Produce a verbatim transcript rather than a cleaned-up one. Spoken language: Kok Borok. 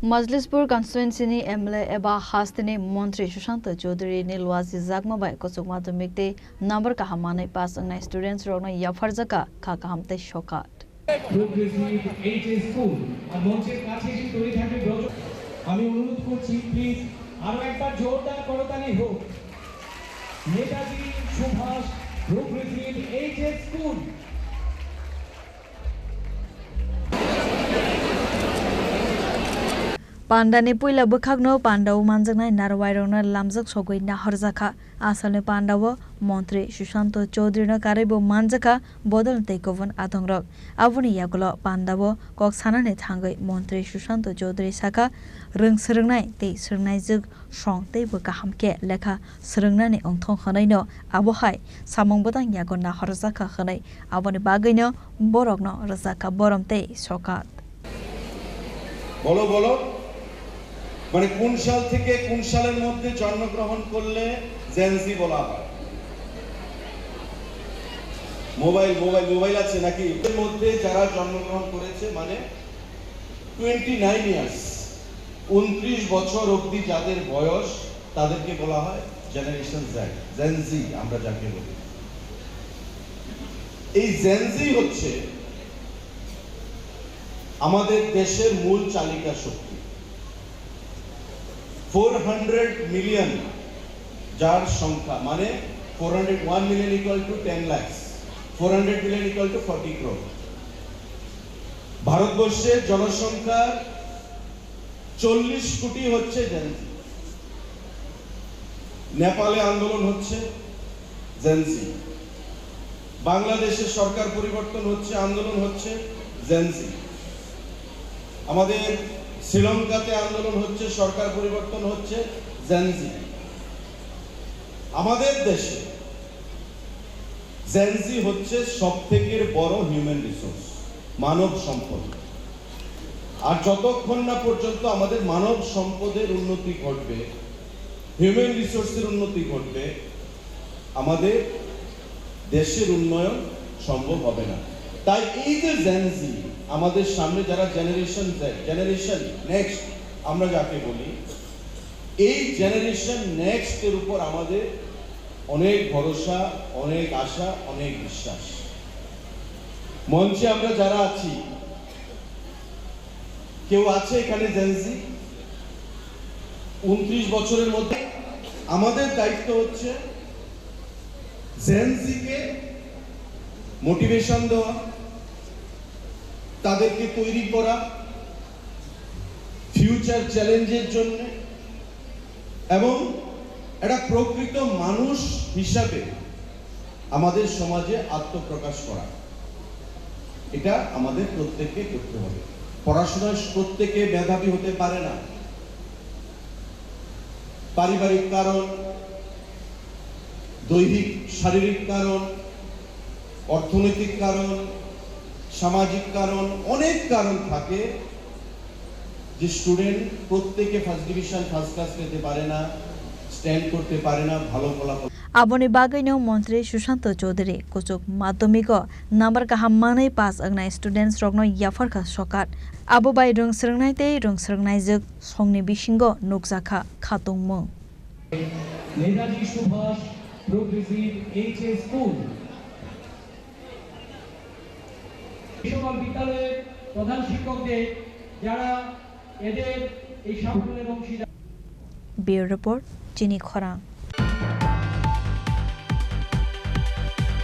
Majlispur constituency ni M L A eba hasteni montri Sushanta Chowdhury ni luachijakma bai kuchuk madhyamik tei number kaham manwi pass wngnai students rokno yapharjakha kha kaham tei sokat. Progressive H S School আর মঞ্চের কাছে এসে তৈরি থাকবে ব্রজ। আমি অনুরোধ করছি, প্লিজ আরো একবার জোরদার করতালি হোক নেতাজি Subhash Progressive H S School। Pandani puila bwkhakno pandao manjaknai narwairokno lamjak sogwi nahorjakha. Asalni pandao montri Sushanta Chowdhuryno karwibo manjakha bodol tei kubun adongrok. Aboni yagulo pandao kok sanani thangwi montri Sushanta Chowdhury sakha, rwng swrwngnai tei swrwngnaijwk song teibo kaham khe lekha swrwngnani wngthong hwnwino abo hai samung bwtang yago nahorjakha hwnwi aboni bagwino borokno rwjakha borom tei sokat. বলো, বলো। মানে কোন সাল থেকে কোন সালের মধ্যে জন্মগ্রহণ করলে জেন জি বলা হয়? মোবাইল, মোবাইল, মোবাইল আছে নাকি? এর মধ্যে যারা জন্মগ্রহণ করেছে, মানে টোয়েন্টি নাইন ইয়ার্স, ঊনত্রিশ বছর অবধি যাদের বয়স, তাদেরকে বলা হয় জেনারেশন জেড, জেন জি আমরা যাকে বলি। এই জেন জি হচ্ছে আমাদের দেশের মূল চালিকা শক্তি। ফোর হান্ড্রেড মিলিয়ন যার সংখ্যা, মানে four hundred one million equal to ten lakhs, four hundred million equal to forty crore. ভারতবর্ষের জনসংখ্যার চল্লিশ কোটি হচ্ছে জেন জি। নেপালে আন্দোলন হচ্ছে জেন জি। বাংলাদেশে সরকার পরিবর্তন হচ্ছে, আন্দোলন হচ্ছে জেন জি। আমাদের শ্রীলঙ্কাতে আন্দোলন হচ্ছে, সরকার পরিবর্তন হচ্ছে জেন জি। আমাদের দেশে জেন জি হচ্ছে সব থেকে বড় হিউম্যান রিসোর্স, মানব সম্পদ। আর যতক্ষণ না পর্যন্ত আমাদের মানব সম্পদের উন্নতি ঘটবে, হিউম্যান রিসোর্সের উন্নতি ঘটবে, আমাদের দেশের উন্নয়ন সম্ভব হবে না। তাই এই যে জেন জি, আমাদের সামনে যারা জেনারেশন জেড, জেনারেশন নেক্সট আমরা যাকে বলি, এই জেনারেশন নেক্সটের উপর আমাদের অনেক ভরসা, অনেক আশা, অনেক বিশ্বাস। মঞ্চে আমরা যারা আছি, কেউ আছে এখানে জেন জি? ঊনত্রিশ বছরের মধ্যে আমাদের দায়িত্ব হচ্ছে জেন জিকে মোটিভেশন দেওয়া, তাদেরকে তৈরি করা ফিউচার চ্যালেঞ্জের জন্য, এবং একটা প্রকৃত মানুষ হিসাবে আমাদের সমাজে আত্মপ্রকাশ করা। এটা আমাদের প্রত্যেককে করতে হবে। পড়াশোনায় প্রত্যেকে মেধাবী হতে পারে না। পারিবারিক কারণ, দৈহিক, শারীরিক কারণ, অর্থনৈতিক কারণ, সামাজিক কারণ, অনেক কারণ থাকে যে স্টুডেন্ট প্রত্যেকে ফার্স্ট ডিভিশন, ফার্স্ট ক্লাস পেতে পারে না, স্ট্যান্ড করতে পারে না, ভালো ফলাফল Aboni bagwino montri Sushanta Chowdhury kuchuk madhyamiko number kaham manwi pass wngnai students rokno yapharkha sokat. Abo bai rwng swrwngnai tei rwng swrwngnaijwk songni bisingo nukjakha khatungmung. Netaji Subhash progressive HS school. এই সকল বিদ্যালয়ের প্রধান শিক্ষকদের, যারা এদের এই সাফল্যের অংশীদার। Bureau Report, Chini Khorang.